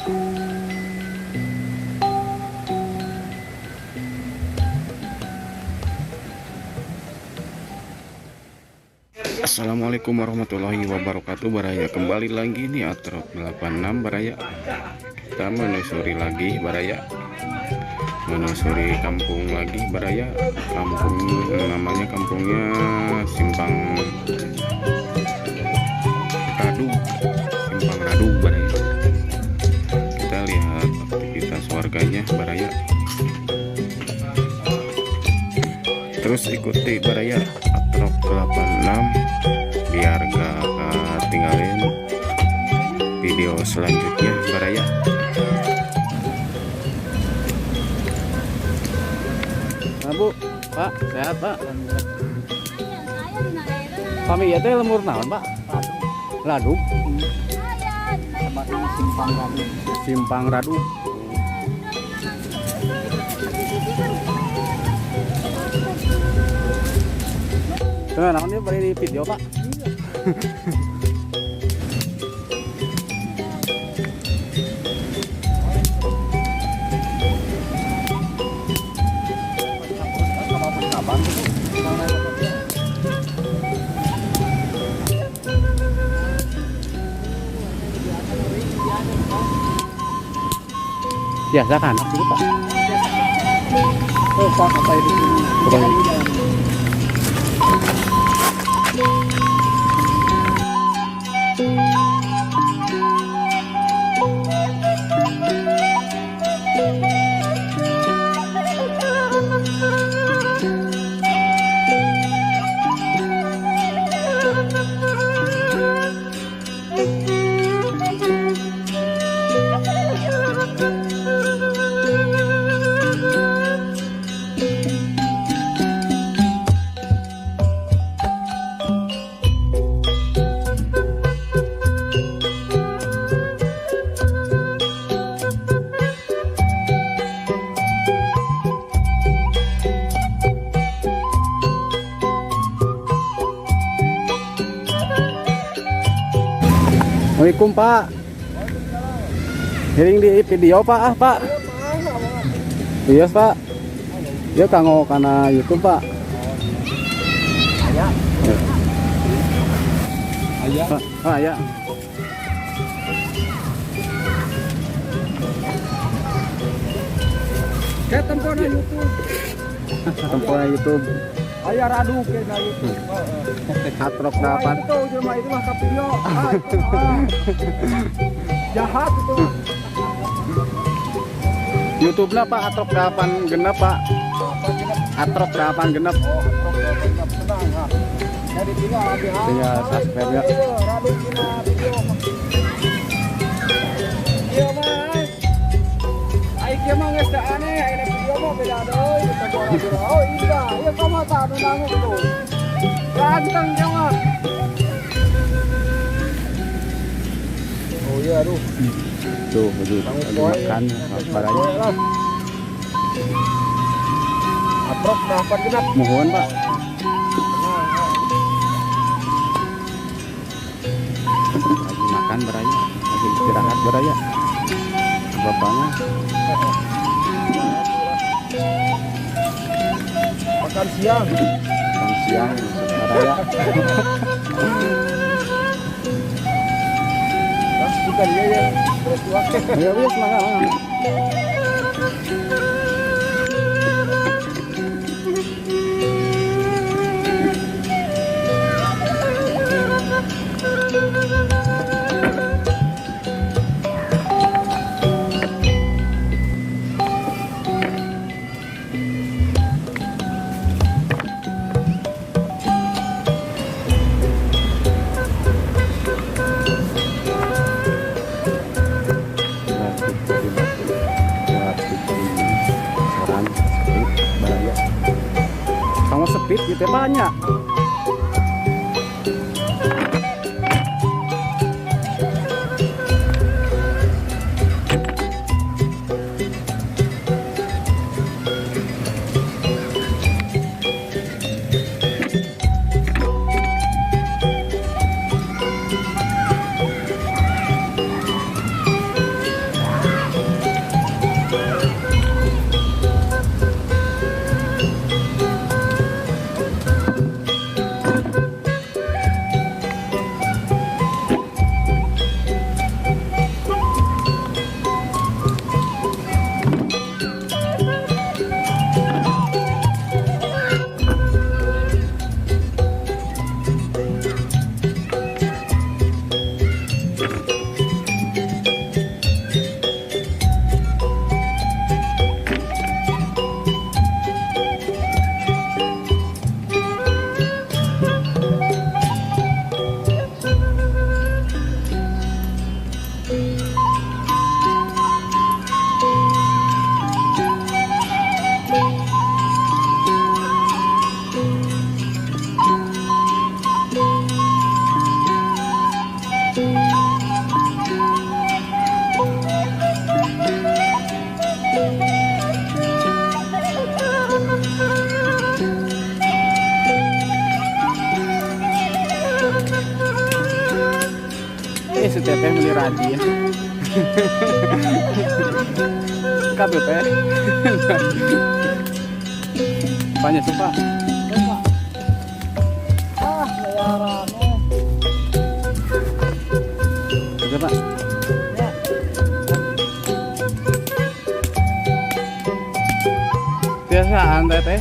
Assalamualaikum warahmatullahi wabarakatuh Baraya. Kembali lagi nih Atrok 86 Baraya. Kita menelusuri lagi Baraya, menelusuri kampung lagi Baraya. Kampung namanya kampungnya Simpang Radug, Simpang Radug Baraya. Kita lihat aktivitas warganya Baraya. Terus ikuti Baraya Atrok 86 biar gak tinggalin video selanjutnya Baraya. Nah, Bu, Pak, sehat, Pak? Pami ieu teh lembur naon, Pak? Ladug. Simpang Radug. Simpang Radug. Nah, naon ieu bari di video, Pak? Biasa kan gitu, Pak? Oh, Pak, apa itu? Apa ini? Assalamualaikum, Pak. Hearing di video, Pak, ah, Pak. Iya, Pak. Ya kanggo kana YouTube, Pak. Aya. Aya. Pak, ah, ya. Kayak tempona YouTube. Tempona YouTube. Aya Radug ke na YouTube. Atrok Oh, 8. itu cuma itu mah ka video. Ah, itu, ah. Jahat itu mah. YouTube-na, Pak, Atrok 8 genep, Pak. Atrok 8 genep. Oh, Atrok 8 genep tenang ah. Jadi tinggal habis. Tinggal subscribe ya. Radug dina video. Iya mas. Ai kieu mah geus teu aneh, ayeuna video mah beda deui kita gora. Oh iya, ieu kumaha tah anu nanguk tuh. Ganteng dia mah. Oh iya aduh. Tuh, lagi lagi makan Baraya. Atrok 8 genep. Mohon, Pak. Lagi makan Baraya, lagi istirahat Baraya. Bapaknya Makan siang. Makan siang Baraya. Nah, bukan iya ya. Terus tua. Ayo, ayo, semangat, semangat. Batik dari batik buat bikin koran sepit Baraya. Kamu sepit gitu ya banyak. Si teteh meni rajin. Kabeh teh. Banyak sih, Pak. Ah, bayaran eh. Oke, Pak. Ya. Biasaan teteh.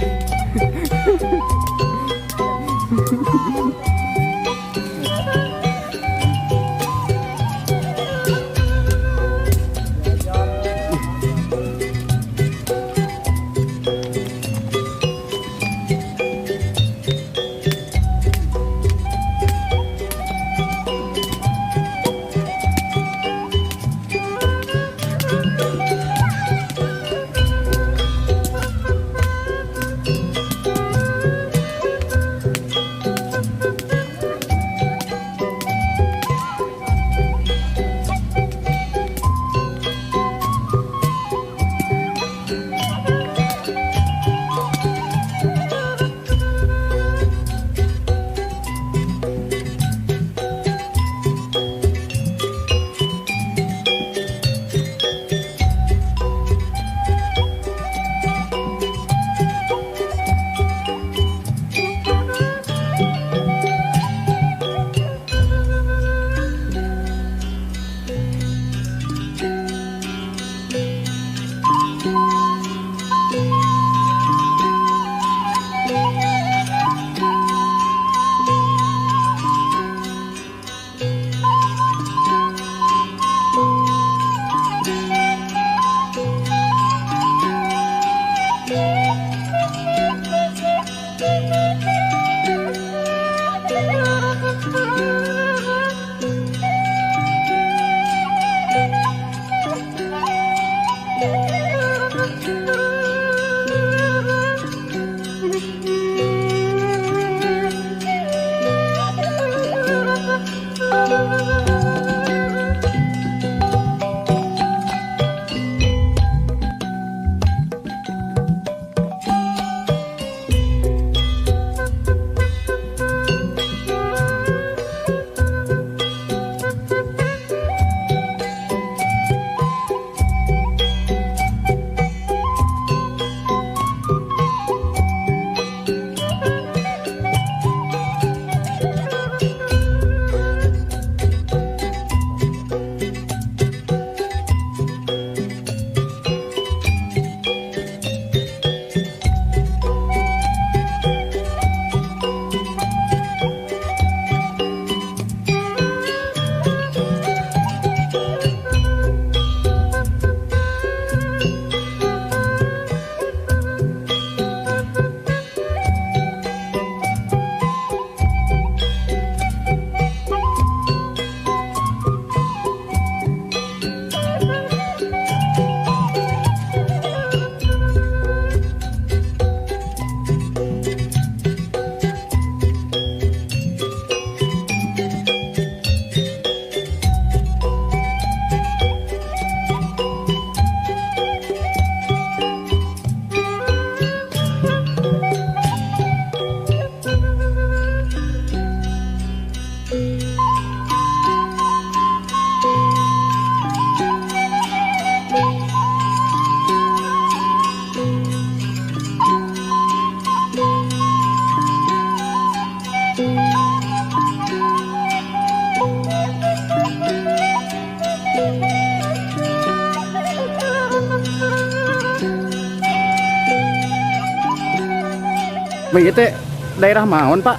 Baik, itu daerah Maon, Pak?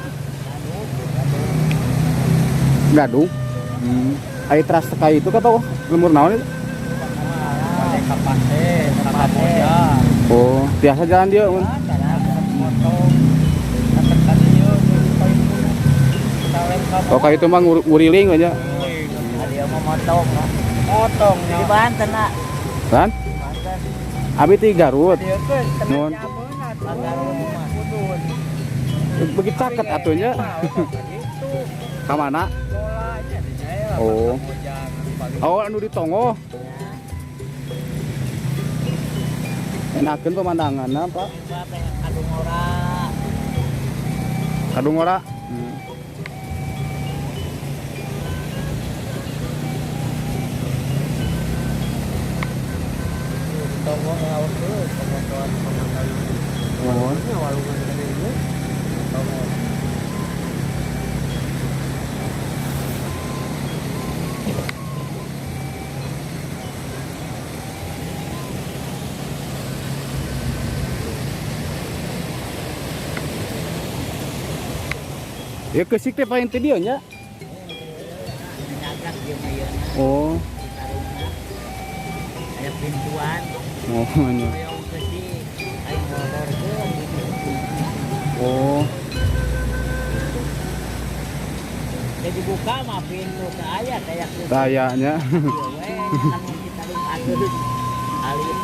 Gadung. Ai teras teka itu kata lembur naon itu? Oh, biasa jalan dia, Un. Oh, kayak itu mah nguriling aja. Dia mau motong, motong di Banten, nak. Kan? Abi ti Garut. Nuhun. Begitu caket atunya. Ka mana? Oh. Oh, anu di Tonggoh. Enakeun pemandanganna, Pak. Kadungora. Tonggo ngawur dulu, pemotongan pemotongan. Oh. Warungnya walungan gede ini. Tonggo. Ya keusik teh paling teh dieu nya. Nagrak dia mah ieu na. Oh. Di tarungna. Aya pintuan. Oh nya. Hoyong keusik. Aing ngororkeun gitu. Oh. Jadi dibuka mah pintu teu aya kayak kieu. Tayanya. Ieu we lamun kita tarung ageun. Alit.